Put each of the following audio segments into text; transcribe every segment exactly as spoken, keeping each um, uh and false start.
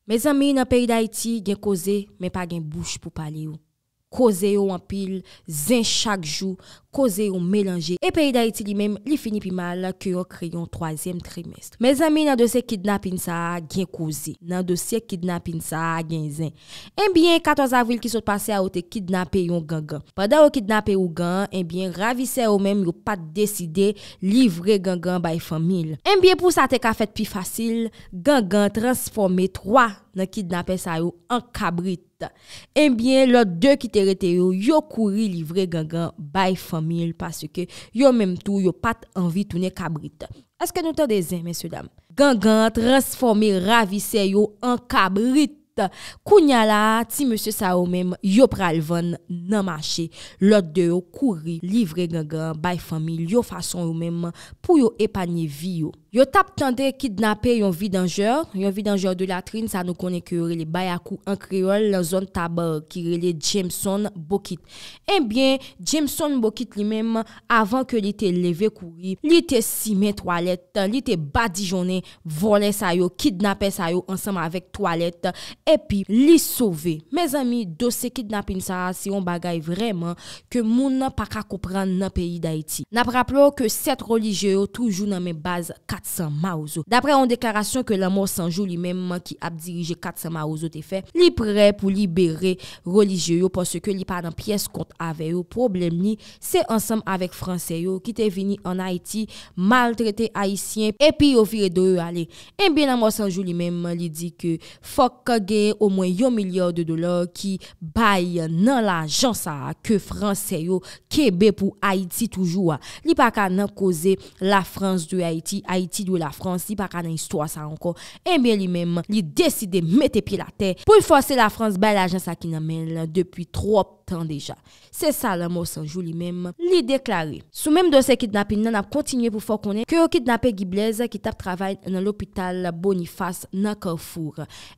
Mezanmi, nan peyi Dayiti, gen koze, men pa gen bouch pou pale yo. Koze yo anpil, zen chak jou, koze yo melanje. E peyi Dayiti li menm, li fini pi mal ke yon kreyon twazyèm trimès. Mezanmi, nan dosye kidnapin sa a, gen koze. Nan dosye kidnapin sa a, gen zen. Ebyen, katòz avril ki sot pase a, yo te kidnape yon gangan. Pandan yo kidnape ougan an, ebyen, ravisè yo menm, yo pa t deside livre gangan bay fanmi l. Ebyen, pou sa te ka fèt pi fasil, gangan transfòme twa nan kidnapè sa yo an kabrit. Ebyen, lòt de ki te rete yo, yo kouri livre gangan bay fanmi l paske yo menm tou, yo pa t anvi tounen kabrit. Èske nou tande zen, mesye dam? Gangan an transfòme ravisè yo an kabrit. Kounya la, ti mesye sa yo menm, yo pral vann nan mache. Lòt de yo kouri livre gangan bay fanmi l, yon fason yo menm pou yo epanye vi yo. Yo t ap tante kidnape yon vidanjè, yon vidanjè de latrin, sa nou konnen ke yo rele bayakou an kreyòl, nan zòn Tab ki rele Jameson Bokit. Ebyen, Jameson Bokit li menm, avan ke li te leve kouri, li te simen twalèt, li te badijonnen vòlè sa yo, kidnapè sa yo ansanm avèk twalèt, epi li sove. Mezanmi, dosye kidnapin sa a, se yon bagay vrèman ke moun pa ka konprann nan peyi Dayiti. N ap raple w ke sèt relijye yo toujou nan men baz kat san Mawozo. Daprè yon deklarasyon ke Lanmò San Jou li menm ki ap dirije kat san Mawozo te fè, li prè pou libere relijye yo paske li pa nan pyès kont avè yo. Pwoblèm li, se ansanm avèk Fransè yo ki te vini ann Ayiti, maltrete Ayisyen, epi yo vire do yo ale. Ebyen, Lanmò San Jou li menm, li di ke fòk genyen omwen yon milya de dola ki bay nan lajan sa a ke Fransè yo kenbe pou Ayiti toujou a. Li pa ka nan koze la France de Haïti, Haïti de la France, li pa ka nan istwa sa ankò. Ebyen, li menm, li deside mete pye l atè pou l fòse Lafrans bay lajan sa ki nan men l depi twòp tan deja. Se sa Lanmò San Jou li menm, li deklare. Sou menm dosye kidnapin nan, n ap kontinye pou fè w konnen ke yo kidnape Guy Blaise ki t ap travay nan lopital Boniface nan Kafou.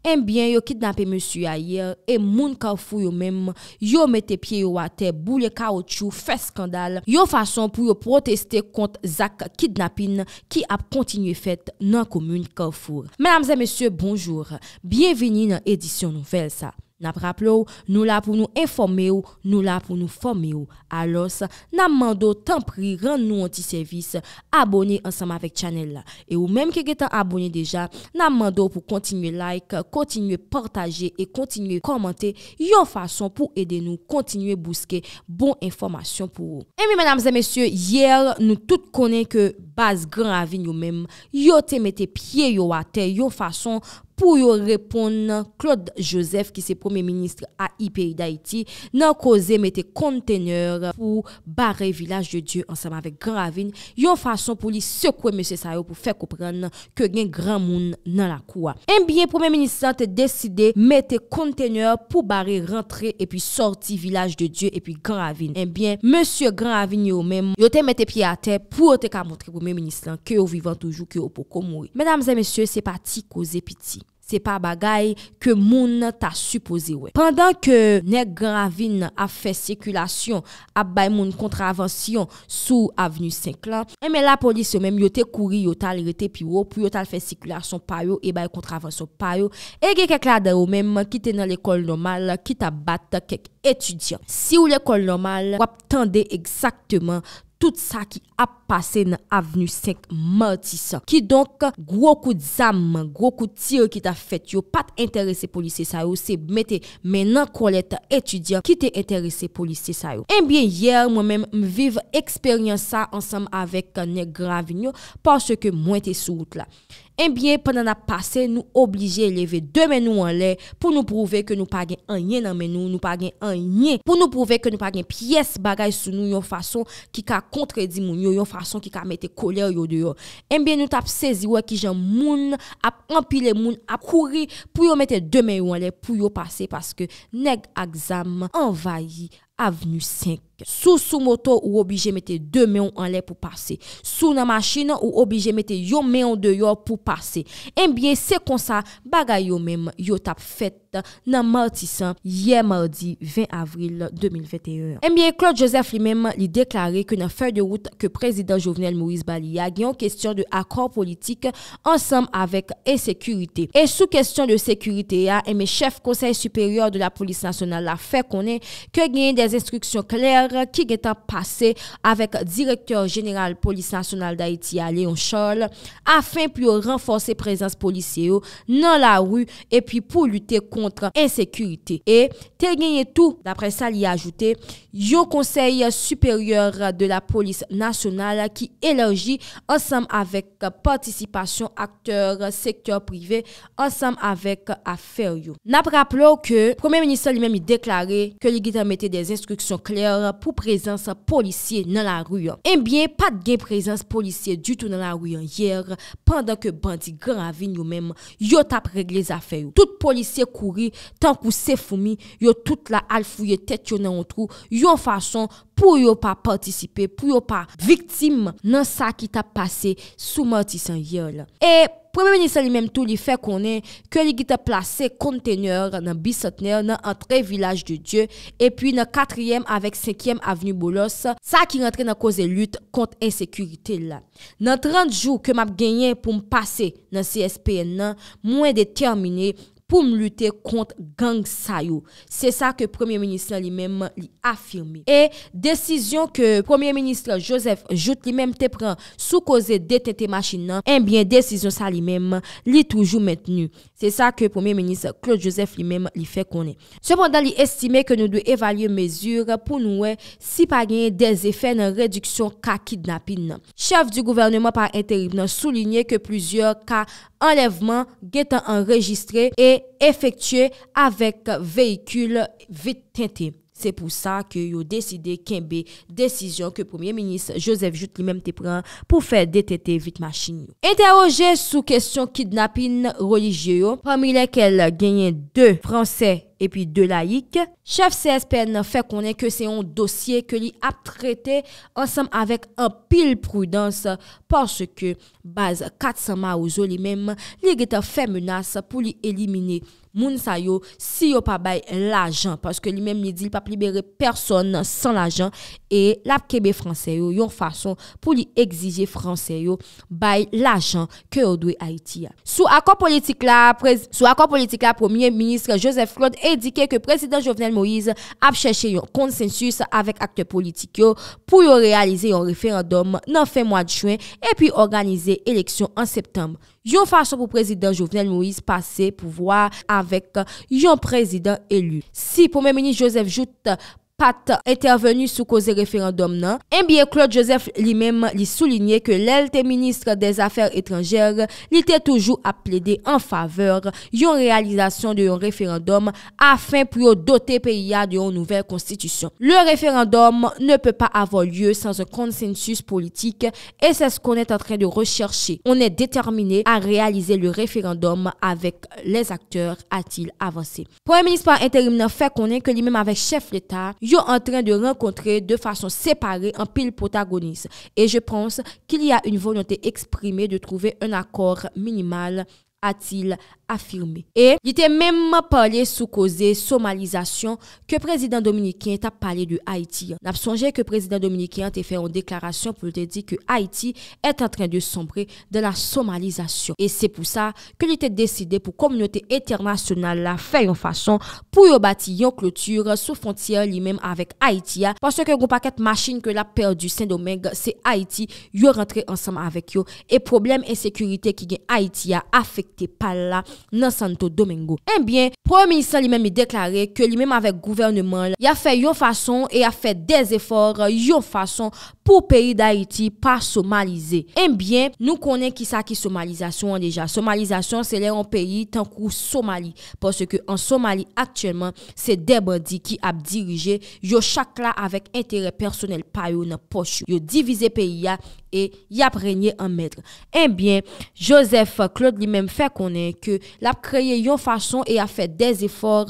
Ebyen, yo kidnape mesye a yè e moun Kafou yo menm, yo mete pye yo atè, boule kawotchou, fè eskandal, yon fason pou yo pwoteste kont zak kidnapin ki ap kontinye fèt nan komin Kafou. Medam e mesye, bonjou. Byenvini nan edisyon nouvèl sa. N ap raple w, nou la pou nou enfòme w, nou la pou nou fòme w. Alòs, n ap mande w tanpri rann nou yon ti sèvis, abòne ansanm avèk chanèl la. E ou menm ki gentan abòne deja, n ap mande w pou kontinye like, kontinye pataje e kontinye kòmante yon fason pou ede nou kontinye bouske bon enfòmasyon pou ou. Ebyen, medam e mesye, yè, nou tout konnen ke baz Gran Ravin yo menm, yo te mete pye yo atè yon fason pou yo reponn Claude Joseph, ki se premye minis a peyi Dayiti, nan koze mete kontenè pou bare Vilaj de Dye ansanm avèk Gran Ravin, yon fason pou li sekwe mesye sa yo pou fè konprann ke gen granmoun nan lakou a. Ebyen, premye minis lan te deside mete kontenè pou bare rantre epi sòti Vilaj de Dye epi Gran Ravin. Ebyen, mesye Gran Ravin yo menm, yo te mete pye atè pou yo te ka montre premye minis lan ke yo vivan toujou, ke yo poko mouri. Medam e mesye, se pa ti koze piti. Se pa bagay ke moun ta sipoze wè. Pandan ke nèg Gran Ravin ap fè sikilasyon, ap bay moun kontravansyon sou Avni senk lan, enben lapolis yo menm, yo te kouri, yo t al rete pi wo pou yo t al fè sikilasyon pa yo e bay kontravansyon pa yo. E gen kèk ladan yo menm ki te nan lekòl nòmal ki t ap bat kèk etidyan. Si w lekòl nòmal, w ap tande egzakteman tout sa ki ap pase nan Avni senk Matisan. Kidonk, gwo kout zam, gwo kout tir ki t ap fèt yo pa t enterese polisye sa yo, se mete men nan kòlèt etidyan ki te enterese polisye sa yo. Ebyen, yè, mwen menm, m viv eksperyans sa ansanm avèk nèg Gran Ravin yo, paske mwen te sou wout la. Ebyen, pandan n ap pase, nou oblije leve de men nou anlè pou nou pwouve ke nou pa gen anyen nan men nou, nou pa gen anyen, pou nou pwouve ke nou pa gen pyès bagay sou nou yon fason ki ka kontredi moun yo, yon fason ki ka mete kolè yo deyò. Ebyen, nou t ap sezi wè kijan moun ap anpile moun, ap kouri pou yo mete de men yo anlè pou yo pase, paske nèg ak zam anvayi Avenue cinq. Si w sou moto, ou oblije mete de men w anlè pou pase. Si w nan machin, ou oblije mete yon men w deyò pou pase. Ebyen, se konsa bagay yo menm yo t ap fèt nan Matisan yè madi ven avril de mil venteyen an. Ebyen, Claude Joseph li menm, li deklare ke nan fèy de wout ke prezidan Jovenel Moïse ba li a, gen yon kesyon de akò politik ansanm avèk ensekirite. E sou kesyon de sekirite a, ebyen, chèf Konsèy Siperyè de la Polis Nasyonal la fè konnen ke genyen de enstriksyon klè ki gentan pase avèk Direktè Jeneral Polis Nasyonal Dayiti a, Léon Charles, afen pou yo ranfòse prezans polisye yo nan lari epi pou lite kont ensekirite. E te genyen tou, daprè sa li ajoute, yon Konsèy Siperyè de la Polis Nasyonal ki elaji ansanm avèk patisipasyon aktè sektè prive ansanm avèk afè yo. N ap raple w ke Premye Minis li menm li deklare ke li gentan mete de enstriksyon klè pou prezans polisye nan lari an. Ebyen, pa t gen prezans polisye ditou nan lari an yè, pandan ke bandi Gran Ravin yo menm, yo t ap regle zafè yo. Tout polisye kouri tankou se foumi, yo tout la al fouye tèt yo nan yon twou, yon fason pou yo pa patisipe, pou yo pa viktim nan sa ki t ap pase sou Matisan yè la. E Premye Minis li menm tou, li fè konnen ke li gentan plase kontenè nan Bisantnè, nan antre Vilaj de Dye, epi nan katriyèm avèk senkyèm Avni Boulos, sa ki rantre nan koze lit kont ensekirite la. Nan trant jou ke m ap genyen pou m pase nan C S P N nan, mwen detèmine pou m lite kont gang sa yo. Se sa ke Premye Minis lan li menm li afime. E desizyon ke Premye Minis Joseph Jouthe li menm te pran sou koze detente machin nan, ebyen desizyon sa li menm li toujou mentni. Se sa ke Premye Minis Claude Joseph li menm li fè konnen. Sepandan, li estime ke nou dwe evalye mezi pou nou wè si pa genyen dèzefè nan rediksyon ka kidnapin nan. Chèf di gouvènman pa enterim nan soulinye ke plizyè ka anlèvman gentan anrejistre e efektye avèk veyikil vit tente. Se pou sa ke yo deside kenbe desizyon ke Premye Minis Joseph Jouthe li menm te pran pou fè detente vit machin yo. Entèwoje sou kesyon kidnapin relijye yo, pami lèkèl genyen de Fransè epi de layik, chèf C S P N nan fè konnen ke se yon dosye ke li ap trete ansanm avèk anpil pridans, paske baz kat san Mawozo li menm, li gentan fè menas pou li elimine moun sa yo si yo pa bay lajan, paske li menm li di li p ap libere pèsonn san lajan e l ap kenbe Fransè yo yon fason pou li egzije Fransè yo bay lajan ke yo dwe Ayiti a. Sou akò politik la, prez-, sou akò politik la, Premye Minis Joseph Claude endike ke Prezidan Jovenel Moïse ap chèche yon konsansis avèk aktè politik yo pou yo reyalize yon referandòm nan fen mwa jen epi òganize eleksyon an septanm. Yon fason pou Prezidan Jovenel Moïse pase pouvwa avèk yon prezidan eli. Si Premye Minis Joseph Jouthe pa t entèveni sou koze referandòm nan, ebyen Claude Joseph li menm li soulinye ke lè l te minis dèzafè etranjè, li te toujou ap plede an favè yon reyalizasyon de yon referandòm afen pou yo dote peyi a de yon nouvèl konstitisyon. Le référendum ne peut pas avoir lieu sans un consensus politique et c'est ce qu'on est en train de rechercher. On est déterminé à réaliser le référendum avec les acteurs, a-t-il avancé. Premye minis pa enterim nan fè konnen ke li menm avèk chèf leta, yo antren de rankontre de fason separe anpil pwotagonis. Et je pense qu'il y a une volonté exprimée de trouver un accord minimal, a-t-il affirmé. E li te menm pale sou koze somalizasyon ke prezidan dominiken t ap pale de Ayiti an. N ap sonje ke prezidan dominiken an te fè yon deklarasyon pou l te di ke Ayiti est en train de sombrer dans la somalisation. E se pou sa ke li te deside pou kominote entènasyonal la fè yon fason pou yo bati yon kloti sou fwontyè li menm avèk Ayiti a, paske gon pakèt machin ke l ap pèdi Sendomeng, se Ayiti yo rantre ansanm avèk yo, e pwoblèm ensekirite ki gen Ayiti a afekte pa l la nan Santo Domingo. Ebyen, premye minis lan li menm li deklare ke li menm avèk gouvènman l, y ap fè yon fason e y ap fè dèzefò yon fason pou peyi Dayiti pa somalize. Ebyen, nou konnen kisa ki somalizasyon an deja. Somalizasyon se lè yon peyi tankou Somali, paske an Somali aktyèlman se de bandi ki ap dirije, yo chak la avèk enterè pèsonèl pa yo nan pòch yo. Yo divize peyi a e y ap renye an mèt. Ebyen, Joseph Claude li menm fè konnen ke l ap kreye yon fason e ap fè dèzefò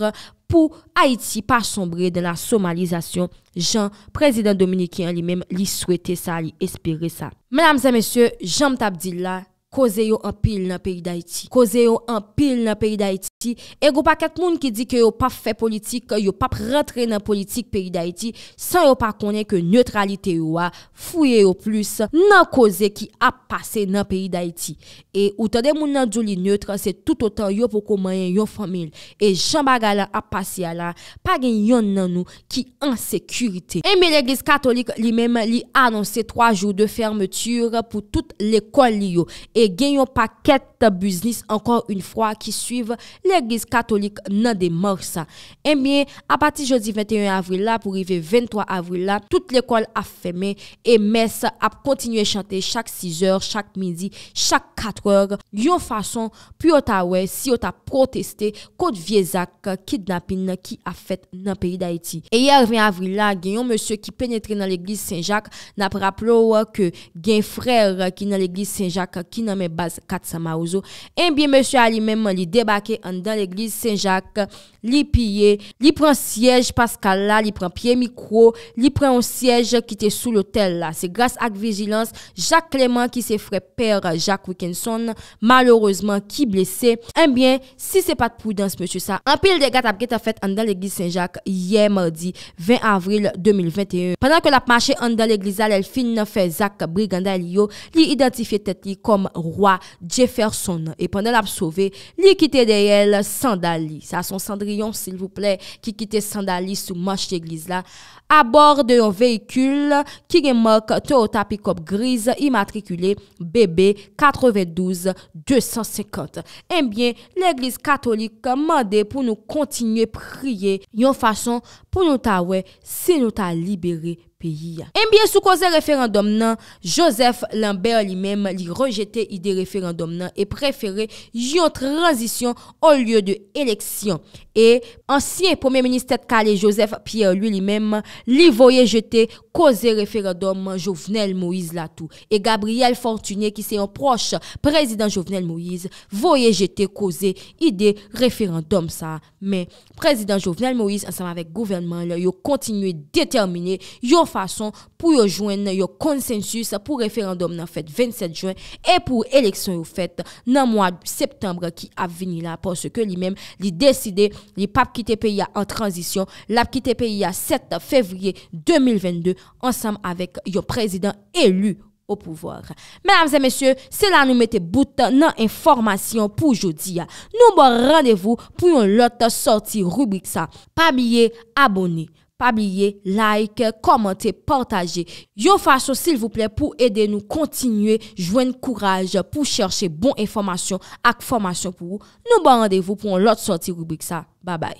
pou Ayiti pa sonbre dan la somalizasyon, jan prezidan dominiken an li menm li swete sa, li espere sa. Medam e mesye, jan m t ap di l la, koze yo anpil nan peyi Dayiti. Koze yo anpil nan peyi Dayiti. E gon pakèt moun ki di ke yo p ap fè politik, yo p ap rantre nan politik peyi Dayiti san yo pa konnen ke netralite yo a fouye yo plis nan koze ki ap pase nan peyi Dayiti. E ou tande moun nan di w li net, se toutotan yo poko manyen yon fanmi l. E jan bagay la ap pase a la, pa gen yonn nan nou ki an sekirite. Enben, Legliz Katolik li menm, li anonse twa jou de fermeture pou tout lekòl li yo. E gen yon pakèt biznis, ankò yon fwa, ki swiv Legliz Katolik nan demach sa. Enben, apati jodi venteyen avril la pou rive venntwa avril la, tout lekòl ap fèmen e mès ap kontinye chante chak sizè, chak midi, chak katrè, yon fason pou yo ta wè si yo ta pwoteste kont vye zak kidnapin ki ap fèt nan peyi Dayiti. E yè ven avril la, gen yon mesye ki penetre nan legliz Sen Jak. N ap raple w ke gen frè ki nan legliz Sen Jak ki nan men baz kat san Mawozo. Enben, mesye a li menm, li debake anndan legliz Sen Jak, li piye, li pran syèj Paskal la, li pran pye mikwo, li pran yon syèj ki te sou lotèl la. Se gras ak vijilans Jak Kleman ki se frè pè Jak Wikenson, malerezman, ki blese. Enben, si se pa t pridans mesye sa, anpil dega t ap gentan fèt anndan legliz Sen Jak yè madi ven avril de mil venteyen. Pandan ke l ap mache anndan legliz la, lè l fin fè zak briganda li yo, li idantifye tèt li kòm Rwa Jefferson. E pandan l ap sove, li kite dèyè l sandal li. Sa se yon Cendrillon, silvouplè, ki kite sandal li sou manch legliz la, abò de yon veyikil ki gen mak Toyota pikòp griz imatrikile B B katrevendouz de san senkant. Enben, Legliz Katolik mande pou nou kontinye priye yon fason pou nou ta wè si nou ta libere peyi a. Enben, sou koze referandòm nan, Joseph Lambert li menm, li rejete ide referandòm nan e prefere yon tranzisyon olye de eleksyon. E ansyen premye minis tèt kale Joseph Pierre, li, li menm, li voye jete koze referandòm Jovenel Moïse la tou. E Gabriel Fortuné, ki se yon pwòch prezidan Jovenel Moïse, voye jete koze ide referandòm sa. Men, prezidan Jovenel Moïse ansanm avèk gouvènman l yo kontinye detèmine yon fason pou yo jwenn yon konsansis pou referandòm nan fèt vennsèt jen e pou eleksyon yo fèt nan mwa septanm ki ap vini la, paske li menm, li deside li p ap kite peyi a an tranzisyon, l ap kite peyi a sèt fevriye de mil vennde ansanm avèk yon prezidan eli o pouvwa. Medam e mesye, se la nou mete bout nan enfòmasyon pou jodi a. Nou ba w randevou pou yon lòt sòti ribrik sa. Pa bliye abòne, pa bliye like, kòmante, pataje. Yon fason, silvouplè, pou ede nou kontinye jwenn kouraj pou chèche bon enfòmasyon ak fòmasyon pou ou. Nou ba w randevou pou yon lòt sòti ribrik sa. Babay.